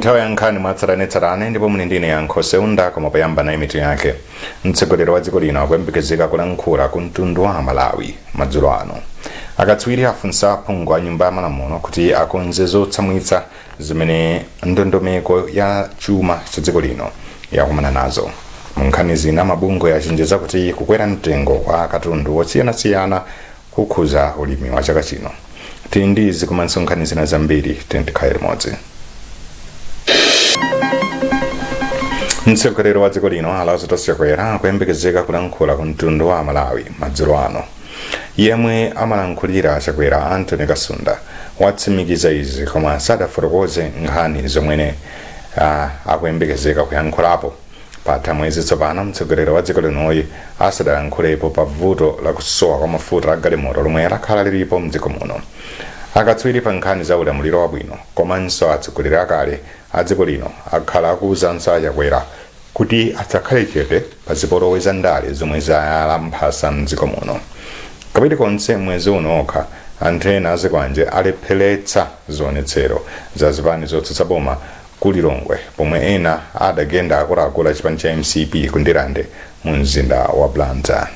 Nthawi ya nkhani mwatsatanetsatane ndipo muli ndine Yankho Seunda, koma poyamba nayi mitu yake. Mtsogoleri wa dziko lino akuyembekezeka kulankhula ku mtundu wa Malawi madzulo ano. Akatswiri afunsa aphungu a Nyumba ya Malamulo kuti akonze zotsamwitsa zimene ndondomeko ya chuma cha dziko lino yakumana nazo. Mu nkhani zina, mabungwe achenjeza kuti kukwera mtengo kwa katundu wosiyanasiyana kukhuza ulimi wa chaka chino. Tili ndi izi komanso nkhani zina zambiri, tiyeni tikhale limodzi. Mtsogoleri wa dziko lino a Lazarus Chakwera akuyembekezeka kulankhula ku mtundu wa Malawi madzulo ano. Yemwe amalankhulira Chakwera, Anthony Kasunda, watsimikiza izi koma sadafotokoze nkhani zomwe akuyembekezeka kuyankhulapo. Patha mwezi tsopano mtsogoleri wa dziko linoyi asadayankhulepo pa vuto la kusowa kwa mafuta a galimoto lomwe lakhala lilipo mdziko muno. Akatswiri pa nkhani za ulamuliro wabwino komanso atsogoleri akale a dziko lino akhala akuuzanso a Chakwera kuti asakhale chete pa zipolowe za ndale zomwe zayala mphasa mdziko muno. Kawiri konse mwezi uno okha, anthu ena azikwanje alepheretsa zionetsero za zipani zotsutsa boma ku Lilongwe pomwe ena adagenda akuluakulu a chipani cha mcp ku Ndirande mu mzinda wa Blantyre.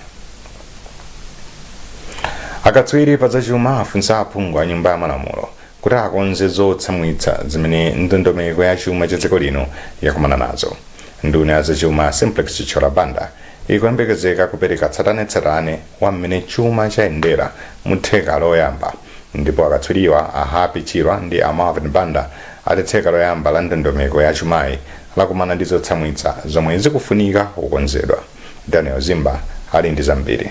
Akatswiri pa zachuma afunsa aphungu a Nyumba ya Malamulo kuti akonze zotsamwitsa zimene ndondomeko ya chuma cha dziko lino yakumana nazo. Nduna ya zachuma Simplex Chithyola Banda ikuyembekezeka kupereka tsatanetsatane wa mmene chuma chayendera mu theka loyamba, ndipo akatswiriwa a Happy Chirwa ndi a Marvin Banda ati theka loyamba la ndondomeko ya chumayi lakumana ndi zotsamwitsa zomwe zikufunika kukonzedwa. Daniel Zimba ali ndi zambiri.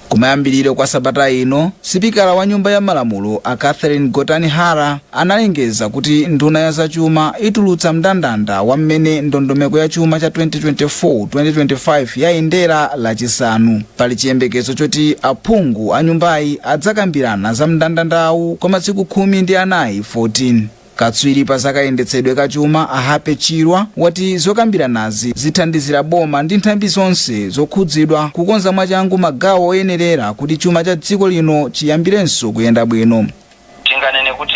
Kumayambiriro kwa sabata ino, sipikala wa Nyumba ya Malamulo a Catherine Gotani Hara analengeza kuti nduna ya zachuma itulutsa mndandanda wa mmene ndondomeko ya chuma cha 2024-2025 yayendera Lachisanu. Pali chiyembekezo choti aphungu a nyumbayi adzakambirana za mndandandawu kwa masiku 14, 14. Katswiri pa zakayendetsedwe ka chuma a Happy Chirwa wati zokambiranazi zithandizira boma ndi nthambi zonse zokhudzidwa kukonza mwachangu magawo oyenerera kuti chuma cha dziko lino chiyambirenso kuyenda bwino. Tinganene kuti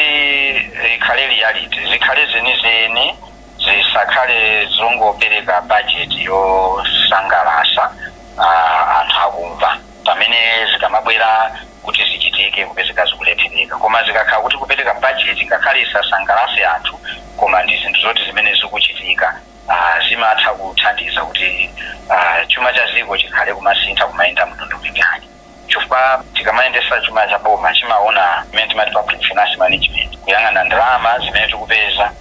ikhale reality, zikhale zenizeni, zisakhale zongopereka budget yosangalasa anthu akumva, pamene zikamabwera kuti zichitike kupezeka zikulephereka. Koma zikakhala kuti kupereka budget ngakhale isasangalase anthu, koma ndi zinthu zoti zimene zikuchitika, zimatha kuthandiza kuti chuma cha dziko chikhale kumasintha, kumayenda mndondomeko yake, chifukwa tikamayendesa chuma cha boma chimaona imene timati public finance management, kuyang'ana ndalama zimene tikupeza,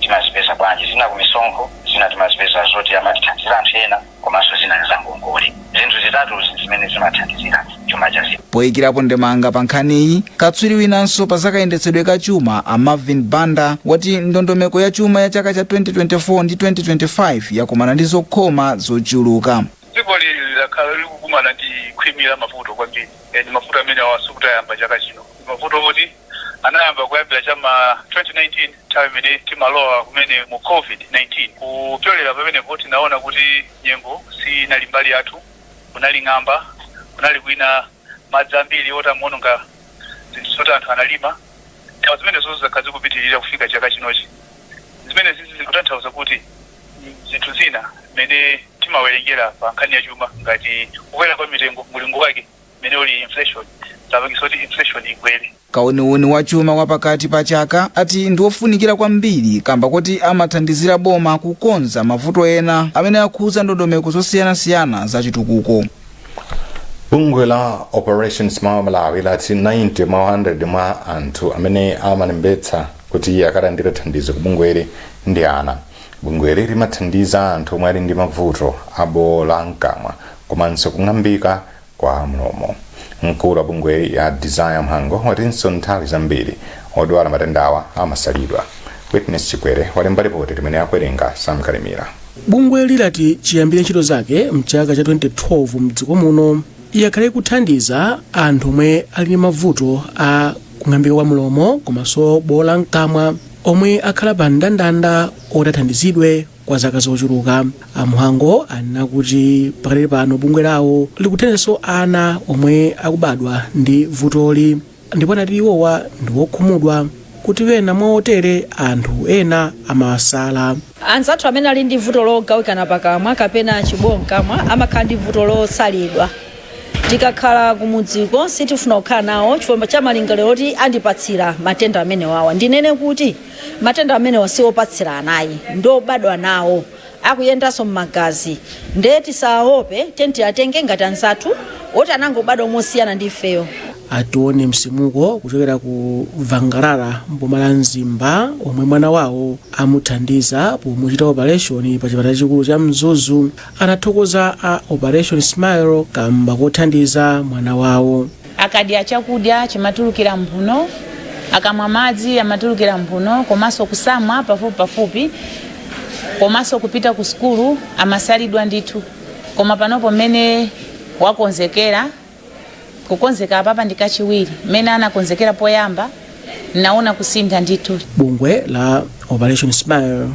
timazipeza bwanji, zina ku misonkho, zina timazipeza zoti amatithandizira anthu ena, komanso zina ndi zangongole. Zinthu zitatuzi zimene zimathandizira chuma cha dziko. Poyikirapo ndemanga pa nkhaniyi, katswiri winanso pa zakayendetsedwe ka chuma a Marvin Banda wati ndondomeko ya chuma ya chaka cha 2024 ndi 2025 yakumana ndi zokhoma zochuluka. Dziko lili lakhala likukumana ndi khwimbi la mavuto kwambiri. Ndi mavuto amene awa sikuti ayamba chaka chino. Ndi mavuto oti anayamba kuyambira cha ma 2019, nthawi imene timalowa kumene mu COVID-19. Kupyolera pamenepo tinaona kuti nyengo sinali mbali yathu, kunali ng'amba, kunali kwina madzi ambiri oti amaononga zinthu zoti anthu analima. Nthawi zimenezo zakhala zikupitirira kufika chaka chinochi. Zimenezi zikutanthauza kuti zinthu zina mmene timawerengera pa nkhani ya chuma, ngati kukwera kwa mitengo, mulingo wake mmene uli inflation, zapangisa kuti inflation ikwere. Kauniuni wa chuma wa pakati pa chaka ati ndi wofunikira kwambiri kamba kuti amathandizira boma kukonza mavuto ena amene akhudza ndondomeko zosiyanasiyana za chitukuko. Bungwe la Operation Smile Malawi lati 90 mwa 100 mwa anthu amene amalembetsa kuti akalandire thandizo ku bungweli ndi ana. Bungweli limathandiza anthu omwe ali ndi mavuto a bowo la mkamwa komanso kung'ambika kwa mlomo. Mkulu wa bungweli a Desire Mhango watinso nthawi zambiri odwala matendawa amasalidwa. Witness Chikwere walemba ripoti limene akuwerenga Sam Kalimira. Bungweli lati chiyambire ntchito zake mchaka cha 2012 mdziko muno, yakhala ikuthandiza anthu omwe ali ndi mavuto a kung'ambika kwa mlomo komanso bowo la mkamwa omwe akhala pa mndandanda oti athandizidwe kwa zaka zochuluka. A Mhango anena kuti pakadali pano bungwe lawo likuthandizanso ana omwe akubadwa ndi vutoli, ndipo anati iwowa ndi wokhumudwa Kuti ena mwa otere anthu ena amawasala. Anzathu amene ali ndi vuto logawikana pakamwa kapena chibowo mkamwa amakhala ndi vuto losalidwa. Tikakhala kumudziko sitifuna kukhala nawo chifukwa cha malingaliro oti andipatsira matenda amenewawa. Ndinene kuti matenda amenewa si opatsirana ayi, ndi obadwa nawo, akuyendanso m'magazi, nde tisawaope, tiwatenge ngati anzathu oti anangobadwa mosiyana ndi ifeyo. A Tione Msimuko kuchokera ku Vangalala mboma la Mzimba, omwe mwana wawo amuthandiza pomuchita operation pa chipatala chikulu cha Mzuzu, anathokoza a Operation Smile kamba kothandiza mwana wawo. Akadya chakudya chimatulukira mphuno, akamwa madzi amatulukira mphuno, komanso kusamwa pafupi pafupi, komanso kupita ku sukulu amasalidwa ndithu. Koma panopo mmene wakonzekera, kukonzeka apapa ndi kachiwiri, mmene anakonzekera poyamba naona kusintha ndithu. Bungwe la Operation Smile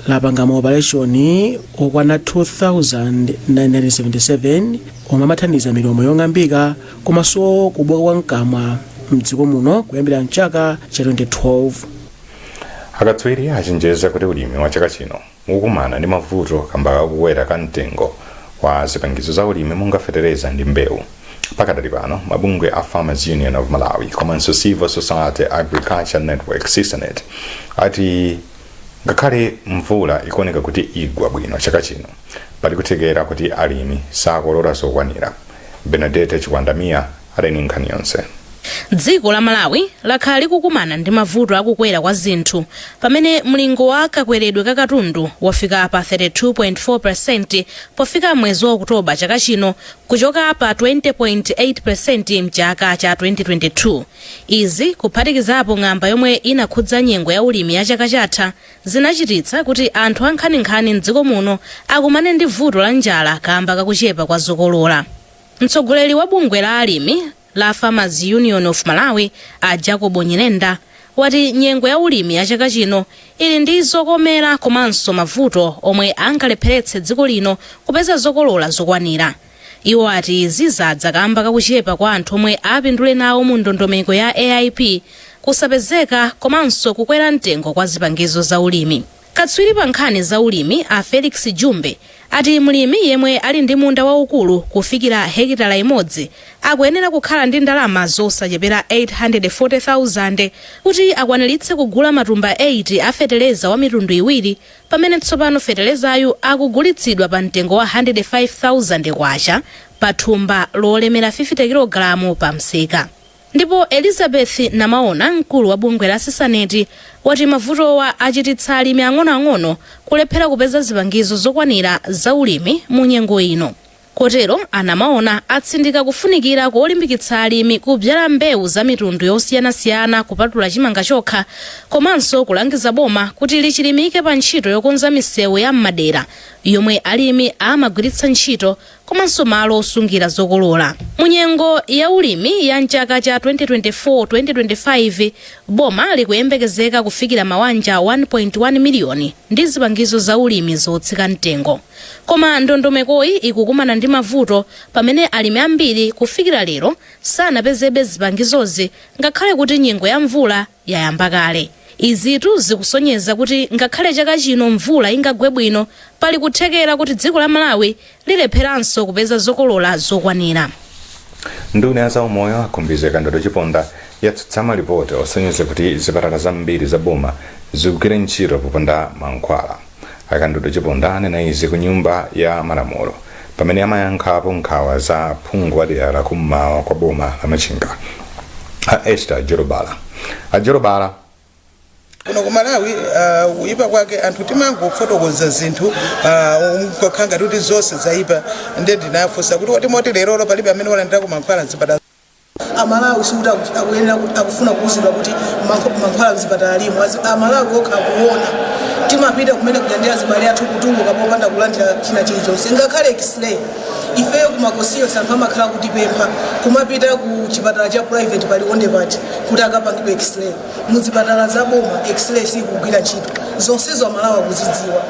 lapanga maopereshoni okwana 2977 omwe amathandiza milomo yong'ambika komanso kubooka kwa mkamwa mdziko muno kuyambira mchaka cha 2012. Akatswiri achenjeza kuti ulimi wa chaka chino ukukumana ndi mavuto kamba kakukwera ka mtengo wa zipangizo za ulimi monga fetereza ndi mbewu. Pakadali pano mabungwe a Farmers Union of Malawi komanso Civil Society Agriculture Network, CISANET, ati ngakhale mvula ikuoneka kuti igwa bwino chaka chino, pali kuthekera kuti alimi sakolola zokwanira. Bernadette Chikwandamiya ali ndi nkhani yonse. Dziko la Malawi lakhala likukumana ndi mavuto akukwera kwa zinthu pamene mlingo wa kakweredwe ka katundu wafika pa 32.4% pofika mwezi wa Okutoba chaka chino kuchoka pa 20.8% mchaka cha 2022. Izi, kuphatikizapo ng'amba yomwe inakhudza nyengo ya ulimi ya chaka chatha, zinachititsa kuti anthu ankhaninkhani mdziko muno akumane ndi vuto la njala kamba kakuchepa kwa zokolola. Mtsogoleri wa bungwe la alimi la Farmers Union of Malawi a Jacob Nyirenda wati nyengo ya ulimi ya chaka chino ili ndi zokomera komanso mavuto omwe angalepheretse dziko lino kupeza zokolola zokwanira. Iwo ati izi zadza kamba kakuchepa kwa anthu omwe apindule nawo mu ndondomeko ya AIP, kusapezeka komanso kukwera mtengo kwa zipangizo za ulimi. Katswiri pa nkhani za ulimi a Felix Jumbe ati mlimi yemwe ali ndi munda waukulu kufikira hekitala imodzi akuyenera kukhala ndi ndalama zosachepera 840,000 kuti akwaniritse kugula matumba 8 a feteleza wa mitundu iwiri, pamene tsopano fetelezayu akugulitsidwa pa mtengo wa K105,000 pa thumba lolemera 50 kilogalamu pa msika. Ndipo Elizabeth Namaona, mkulu wa bungwe la CISANET, wati mavutowa achititsa alimi ang'onoang'ono kulephera kupeza zipangizo zokwanira za ulimi mu nyengo ino. Kotero a Namaona atsindika kufunikira kolimbikitsa alimi kubyala mbewu za mitundu yosiyanasiyana kupatula chimanga chokha, komanso kulangiza boma kuti lichilimike pa ntchito yokonza misewu ya m'madera yomwe alimi amagwiritsa ntchito komanso malo osungira zokolola. Mu nyengo ya ulimi ya mchaka cha 2024-2025, boma likuyembekezeka kufikira mawanja 1.1 miliyoni ndi zipangizo za ulimi zotsika mtengo. Koma ndondomekoyi ikukumana ndi mavuto pamene alimi ambiri kufikira lero sanapezebe zipangizozi ngakhale kuti nyengo ya mvula yayamba kale. Izitu zikusonyeza kuti ngakhale chaka chino mvula ingagwe bwino, pali kuthekera kuti dziko la Malawi lilepheranso kupeza zokolola zokwanira. Nduna ya zaumoyo a Khumbize Kandodo Chiponda yatsutsa malipoti osonyeza kuti zipatala zambiri za boma zikugwira ntchito popanda mankhwala. A Kandodo Chiponda anena izi ku nyumba ya malamulo pamene amayankhapo nkhawa za phungu wa dera la kummawa kwa boma la Machinga, a Esther Jolobala. A Jolobala Kuno ku Malawi, kuyipa kwake anthu timangofotokoza zinthu nkukhala ngati kuti zonse zayipa. Nde ndinafunsa kuti kodi moti lerolo palibe amene walandirako mankhwala mzipatala? Amalawi sikuti akuyenera akufuna kuuzidwa kuti mankhwala mzipatala alimo. Amalawi okha akuona timapita kumene kuja ndi azibale athu kutuluka popanda kulandira china chilichonse, ngakhale x-ray. Ifeyo kumakosiyos anthu amakhala kutipempha kumapita ku chipatala cha private pa Liwonde paja kuti akapangidwe x-ray. Muzipatala za boma x-ray sikugwira ntchito. Zonsezo Amalawi akuzidziwa.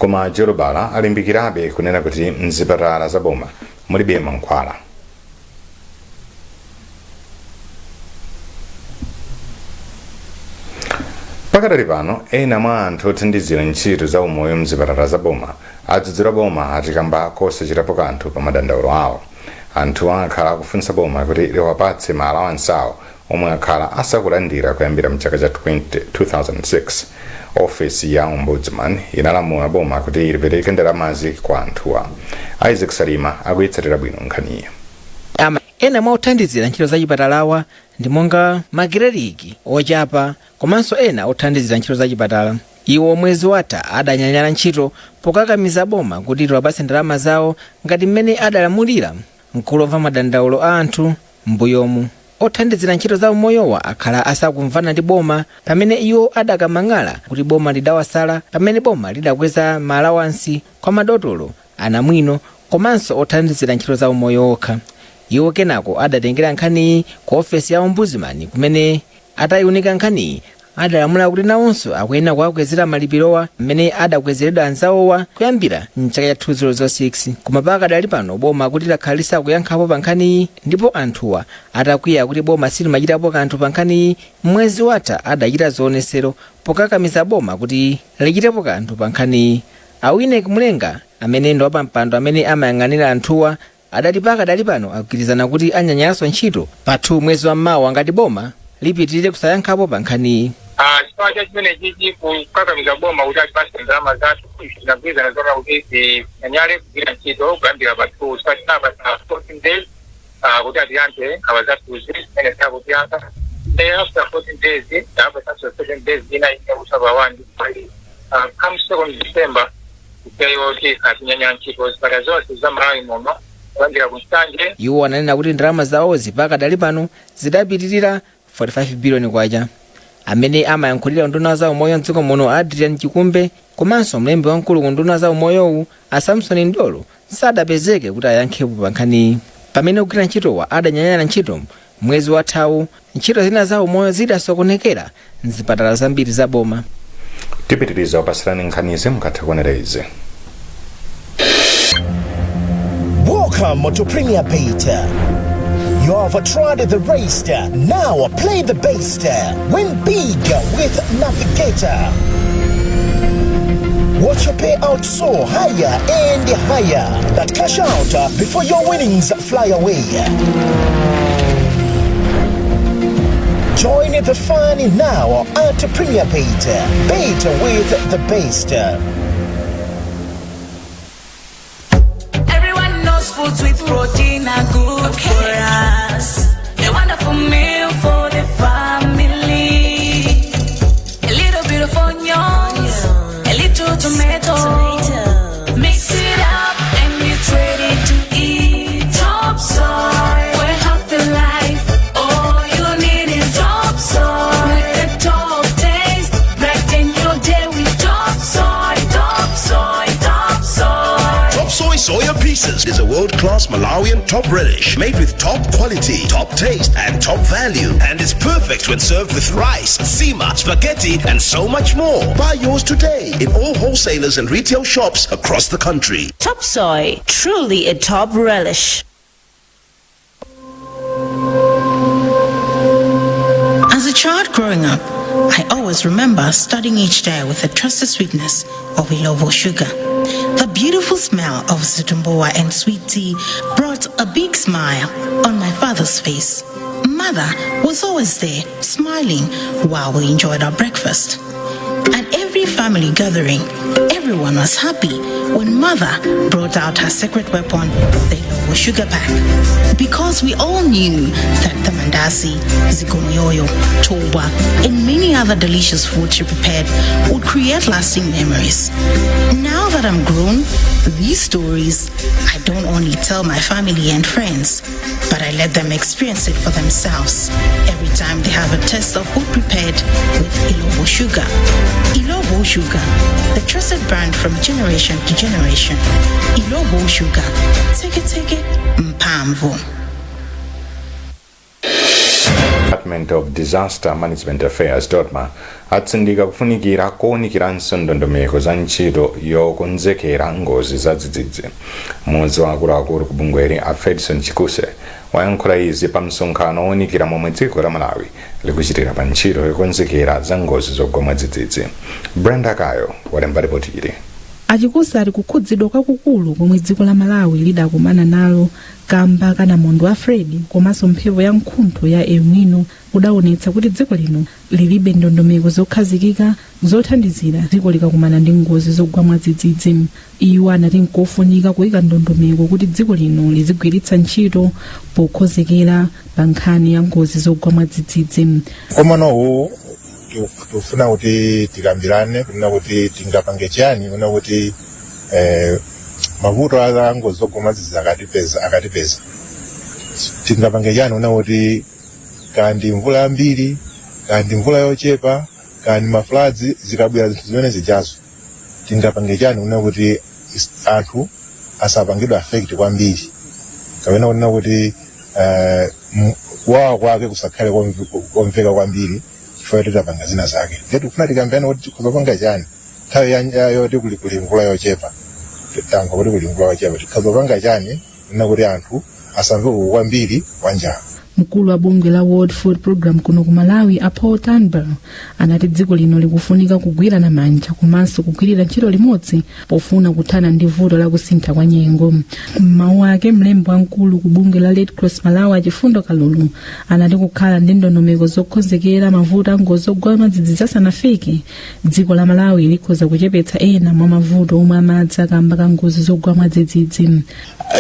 Koma Jolobala alimbikirabe kunena kuti mzipatala za boma mulibe mankhwala. Pakadali pano, ena mwa anthu othandizira ntchito za umoyo mzipatala za boma adzudzula boma ati kamba kosachitapo kanthu pa madandaulo awo. Anthuwa akhala akufunsa boma kuti liwapatse ma alawansi awo omwe akhala asakulandira kuyambira mchaka cha 2006. Ofesi ya Ombudsman inalamula boma kuti lipereke ndalamazi kwa anthuwa. Isaac Salima akuyitsatira bwino nkhaniyi. Ena mwa othandizira ntchito za chipatalawa ndi monga makileliki, ochapa komanso ena othandizira ntchito za chipatala. Iwo mwezi watha adanyanyala ntchito pokakamiza boma kuti liwapatse ndalama zawo ngati mmene adalamulira mkulu omva madandaulo a anthu m'mbuyomu. Othandizira ntchito za umoyowa akhala asakumvana ndi boma pamene iwo adakamang'ala kuti boma lidawasala pamene boma lidakweza ma alawansi kwa madotolo, anamwino komanso othandizira ntchito za umoyo okha. Iwo kenako adatengera nkhaniyi ku ofesi ya Ombudsman kumene atayiunika nkhaniyi adalamula kuti nawonso akuyenera kuwakwezera malipirowa mmene adakwezeredwa anzawowa kuyambira mchaka cha 2006. Koma pakadali pano boma akuti lakhala lisakuyankhapo pa nkhaniyi ndipo anthuwa atakwiya kuti boma silimachitapo kanthu pa nkhaniyi, mwezi watha adachita zionesero pokakamiza boma kuti lichitepo kanthu pa nkhaniyi. A Wineck Mulenga amene ndi wapampando amene amayang'anira anthuwa adati pakadali pano agwirizana kuti anyanyalanso ntchito pa 2 mwezi wa mawa ngati boma lipitirire kusayankhapo pa nkhaniyi. Chifukwa cha chimenechichi kukakamiza boma kuti atipatse ndalama zathu, ife tinagwirizana zoona kuti tinyanyale kugwira ntchito kuyambira pa 2 chifukwa tinapatsa 14 days kuti atiyankhe nkhawa zathuzi zimene sakutiyankha. Then after 14 days tapatsanso 7 days ina ine kutha pa 1 come 2 December ifeyo tikhala tinyanyala ntchito zipatala zonse za Malawi muno kuyambira ku Nsanje. Iwo ananena kuti ndalama zawozi pakadali pano zidapitirira 45 biliyoni kwacha. Amene amayankhulira unduna wa zaumoyo mdziko muno Adrian Chikumbe komanso mlembi wamkulu ku unduna wa zaumoyowu a Samson Ndolo sadapezeke kuti ayankhepo pa nkhaniyi. Pamene ogwira ntchitowa adanyanyala ntchito mwezi wathawu, ntchito zina za umoyo zidasokonekera mzipatala zambiri za boma. Tipitiriza kupasirani nkhanizi mukatha kuonera izi. Welcome to Premier Bet. You have tried the rest. Now play the best. Win big with Navigator. Watch your payout soar higher and higher. But cash out before your winnings fly away. Join the fun now at Premier Bet. Bet with the best. Everyone knows foods with protein are good for us. A wonderful meal for the family. A little bit of onions, a little tomato. Mix it up and it's ready to eat. Top soy, we're healthy life. All you need is top soy. With the top taste, brighten your day with top soy, top soy, top soy. Top Soy Soya Pieces is a world-class Malawian top relish made with top quality, top taste, and top value, and is perfect when served with rice, nsima, spaghetti, and so much more. Buy yours today in all wholesalers and retail shops across the country. Top Soy, truly a top relish. As a child growing up, I always remember starting each day with the trusted sweetness of Illovo sugar. The beautiful smell of zitumbuwa and sweet tea brought a big smile on my father's face. Mother was always there, smiling while we enjoyed our breakfast. At every family gathering, everyone was happy when mother brought out her secret weapon, the Illovo sugar pack. Because we all knew that the mandasi, zikonoyoyo, toba, and many other delicious food she prepared would create lasting memories. Now that I'm grown, these stories I don't only tell my family and friends, but I let them experience it for themselves every time they have a taste of food prepared with Illovo sugar. Illovo Sugar, the trusted brand from generation to generation. Illovo Sugar, take it, take it, Mpamvu. Department of Disaster Management Affairs, DoDMA, atsindika kufunikira kowunikiranso ndondomeko za ntchito yokonzekera ngozi za dzidzidzi. Mmodzi wa akuluakulu ku bungweli, a Fedson Chikuse, wayankhula izi pa msonkhano owunikira momwe dziko la Malawi likuchitira pa ntchito yokonzekera za ngozi zogwa mwadzidzidzi. Brenda Kayo walemba ripoti ili. A Chikuse ati kukhudzidwa kwakukulu komwe dziko la Malawi lidakumana nalo kamba ka namondwe wa Freddy komanso mphepo ya mkuntho ya El Nino kudaonetsa kuti dziko lino lilibe ndondomeko zokhazikika zothandizira dziko likakumana ndi ngozi zogwa mwadzidzidzi. Iwo anati nkofunika kuyika ndondomeko kuti dziko lino lizigwiritsa ntchito pokonzekera pa nkhani ya ngozi zogwa mwadzidzidzi. Mkumano uwu tikufuna kuti tikambirane kunena kuti tingapange chiyani kunena kuti mavuto a ngozi zogwa mwadzidzidzi akatipeza, tingapange chiyani kunena kuti kandi mvula yambiri, kandi mvula yochepa, kandi ma floods zikabwera, zinthu zimene zijazo tingapange chani kunena kuti anthu asapangidwe affect kwambiri, kapena kunena kuti kuwawa kwake kusakhale komveka kwambiri chifukwa choti tapanga zina zake. Ndiye tikufuna tikambirane kuti tikhoza kupanga chani nthawi yoti kuli mvula yochepa. Tamva kuti kuli mvula yochepa, tikhoza kupanga chani kunena kuti anthu asamve ululu kwambiri wa njala? Mkulu wa bungwe la World Food Programme kuno ku Malawi, a Paul Turnbull, anati dziko lino likufunika kugwirana manja komanso kugwirira ntchito limodzi pofuna kuthana ndi vuto la kusintha kwa nyengo. M'mawu ake, mlembi wamkulu ku bungwe la Red Cross Malawi, a Chifundo Kalulu, anati kukhala ndi ndondomeko zokonzekera mavuto a ngozi zogwa mwadzidzidzi asanafike, dziko la Malawi likhoza kuchepetsa ena mwa mavuto omwe amadza kamba ka ngozi zogwa mwadzidzidzi.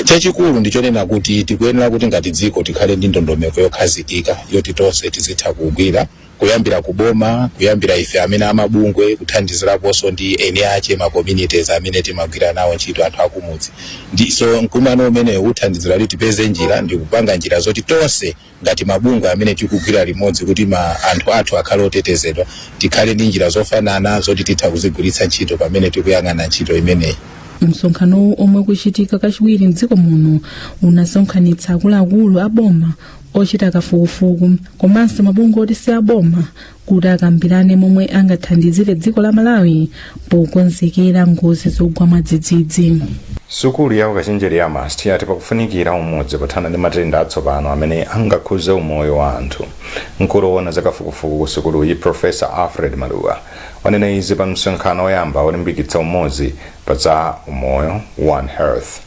Chachikulu ndichonena kuti tikuyenera kuti ngati dziko tikhale ndi ndondomeko yokhazikika yoti tonse tizitha kugwira, kuyambira kuboma, kuyambira ife amene amabungwe, kuthandiziraponso ndi eni ache ma communities amene timagwira nawo ntchito, anthu akumudzi. Ndiso mkumano umene uthandizira kuti tipeze njira ndi kupanga njira zoti tonse ngati mabungwe amene tikugwira limodzi kuti ma anthu athu akhale otetezedwa, tikhale ndi njira zofanana zoti titha kuzigwiritsa ntchito pamene tikuyang'ana ntchito imeneyi. Msonkhanowu, omwe kuchitika kachiwiri mdziko muno, unasonkhanitsa akuluakulu a boma, ochita kafukufuku komanso mabungwe oti si aboma kuti akambirane momwe angathandizire dziko la Malawi pokonzekera ngozi zogwa mwadzidzidzi. Sukulu ya ukachenjeri ya MUST yati pakufunikira umodzi pothana ndi matenda atsopano amene angakhuze umoyo wa anthu. Mkulu woona zakafukufuku ku sukuluyi, Professor Alfred Maluwa, wanena izi pa msonkhano woyamba wolimbikitsa umodzi pa za umoyo, One Health.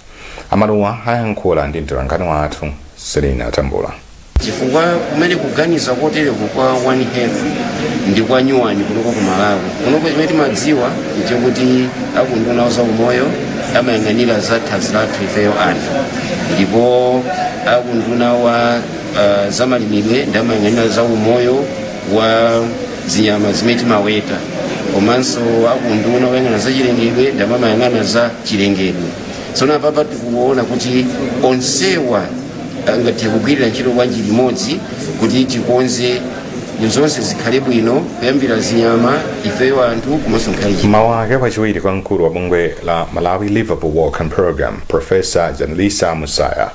A Maluwa ayankhula ndi mtolankhani wathu Selina Tambula. Chifukwa kumene kuganiza kotereku kwa One Health ndi kwa nyuwani kunoko ku Malawi. Kunoko chimene timadziwa nchokuti akunduna za umoyo amayang'anira za thanzi lathu ifeyo anthu, ndipo akunduna wa zamalimidwe ndi amayang'anira za umoyo wa zinyama zimene timaweta, komanso akunduna woyang'ana za chilengedwe ndi amayang'ana za chilengedwe. Tsono apapa tikuona kuti onsewa angathe kugwirira ntchito bwanji limodzi kuti tikonze zonse zikhale bwino, kuyambira zinyama, ifeyo anthu, komanso nkhale. Mawu ake wachiwiri kwa mkulu wa bungwe la Malawi Liverpool Wellcome Programme, Professor Janelisa Musaya,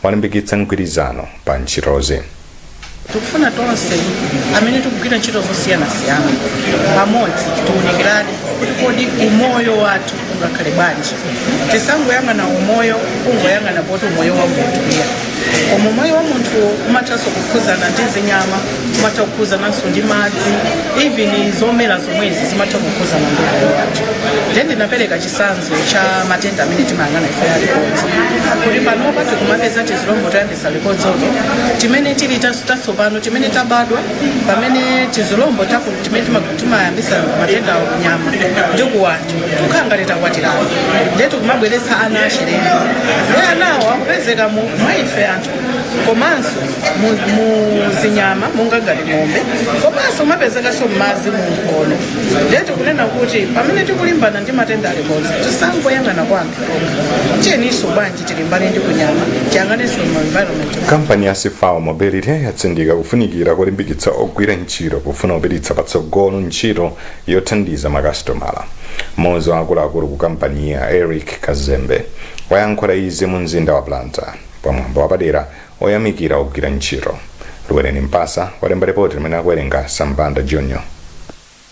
walimbikitsa mgwirizano pa ntchitozi. Tikufuna tonse amene tikugwira ntchito zosiyanasiyana pamodzi tiunikirane kuti kodi umoyo wathu ungakhale bwanji. Tisangoyang'ana umoyo, kungoyang'ana poti umoyo wa munthu iya, koma umoyo wa munthu umathanso kukhuzana ndi zinyama, umatha kukhuzananso ndi madzi, even zomera zomwezi zimatha kukhuzana ndi umoyo wathu. Ndiye ndinapereka chitsanzo cha matenda amene timayang'ana ife a likodzo, kuti panopa tikumapeza tizilombo toyambitsa likodzoto timene tili tatsopano, timene tabadwa pamene tizilombo timene timayambitsa matenda kunyama ndi kuwanthu tukhala ngati takwatirana. Ndiye tikumabweretsa ana achilendo, ndiye anawo akupezeka mwa ife anthu komanso mu zinyama monga ngati ng'ombe, komanso umapezekanso m'madzi, mu mkono. Ndiye tikunena kuti pamene tikulimbana ndi matenda alikodzo, tisangoyang'ana kwa anthu tokha. Tiyeninso bwanji tilimbane ndi kunyama, tiyang'anenso mu environment. Kampani ya Sifao Mobility yatsindika kufunikira kolimbikitsa ogwira ntchito pofuna kupititsa patsogolo ntchito yothandiza makasitomala. Mmodzi wa akuluakulu ku kampani ya, Eric Kazembe, wayankhula izi mu mzinda wa Blantyre pamwambo wapadera oyamikira ogwira ntchito. Luwereni Mpasa walemba ripoti limene akuwerenga Sambanda Junior.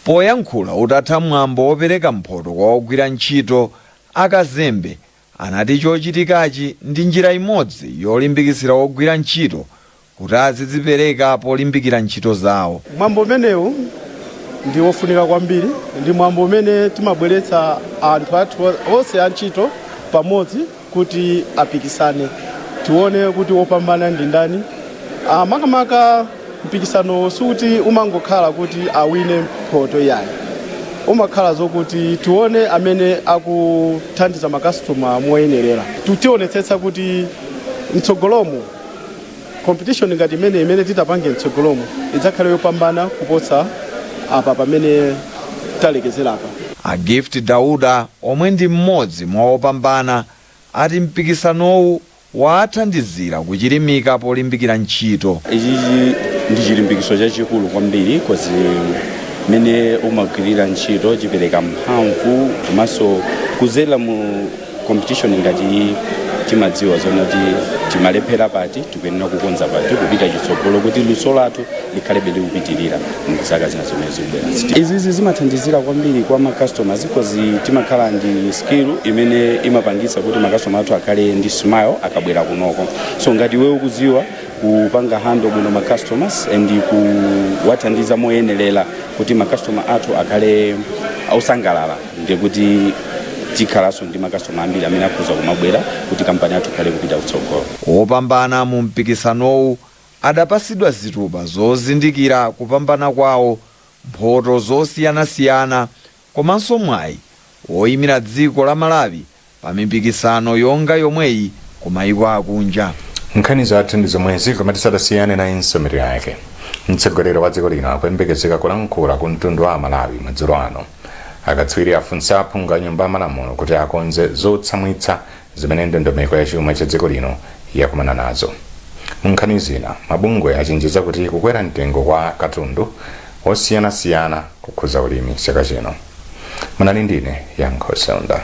Poyankhula utatha mwambo wopereka mphoto kwa ogwira ntchito, akazembe anati chochitikachi ndi njira imodzi yolimbikitsira ogwira ntchito kuti azidzipereka polimbikira ntchito zawo. Mwambo umenewu ndi wofunika kwambiri. Ndi mwambo umene timabweretsa anthu athu onse antchito pamodzi kuti apikisane, tione kuti wopambana ndi ndani. Makamaka mpikisano sikuti umangokhala kuti awine mphoto yayi, umakhala zokuti tione amene akuthandiza makasitoma moyenerera. Tionetsetsa kuti mtsogolomo competition ngati imene titapange mtsogolomo idzakhale yopambana kuposa apa pamene talekezerapa. A Gift Dauda, omwe ndi mmodzi mwa opambana, ati mpikisanowu wathandizira kuchilimika polimbikira ntchito. Ichichi ndi chilimbikiso chachikulu kwambiri, 'cause mmene umagwirira ntchito chipereka mphamvu, komanso kuzera mu competition ngati iyi timadziwa zona kuti timalephera pati, tikuyenera kukonza pati kupita chitsogolo kuti luso lathu likhalebe likupitirira mzaka zina zimene zikubwera. Izizi zimathandizira kwambiri kwa ma customers, 'cause timakhala ndi skill imene imapangisa kuti ma customer athu akhale ndi smile akabwera kunoko. So ngati iwe ukudziwa kupanga handle bwino ma customers and kuwathandiza moyenerera kuti ma customer athu akhale osangalala, ndikuti tikhalanso ndi makastoma ambiri amene akhoza kumabwera kuti kampani yathu ikhale kupita kutsogolo. Wopambana mu mpikisanowu adapasidwa zitupa zozindikira kupambana kwawo, mphoto zosiyanasiyana komanso mwayi woyimira dziko la Malawi pa mipikisano yonga yomweyi ku mayiko akunja. Nkhani zathu ndi zomwezi, koma tisadasiyane nayinso mitu yake. Mtsogoleri wa dziko lino akuyembekezeka kulankhula ku mtundu wa Amalawi madzulo ano. Akatswiri afunsa aphungu a Nyumba ya Malamulo kuti akonze zotsamwitsa zimene ndondomeko ya chuma cha dziko lino yakumana nazo. Mu nkhani zina, mabungwe achenjeza kuti kukwera mtengo kwa katundu osiyanasiyana kukhuza ulimi chaka chino. Munali ndine Yankho Seunda.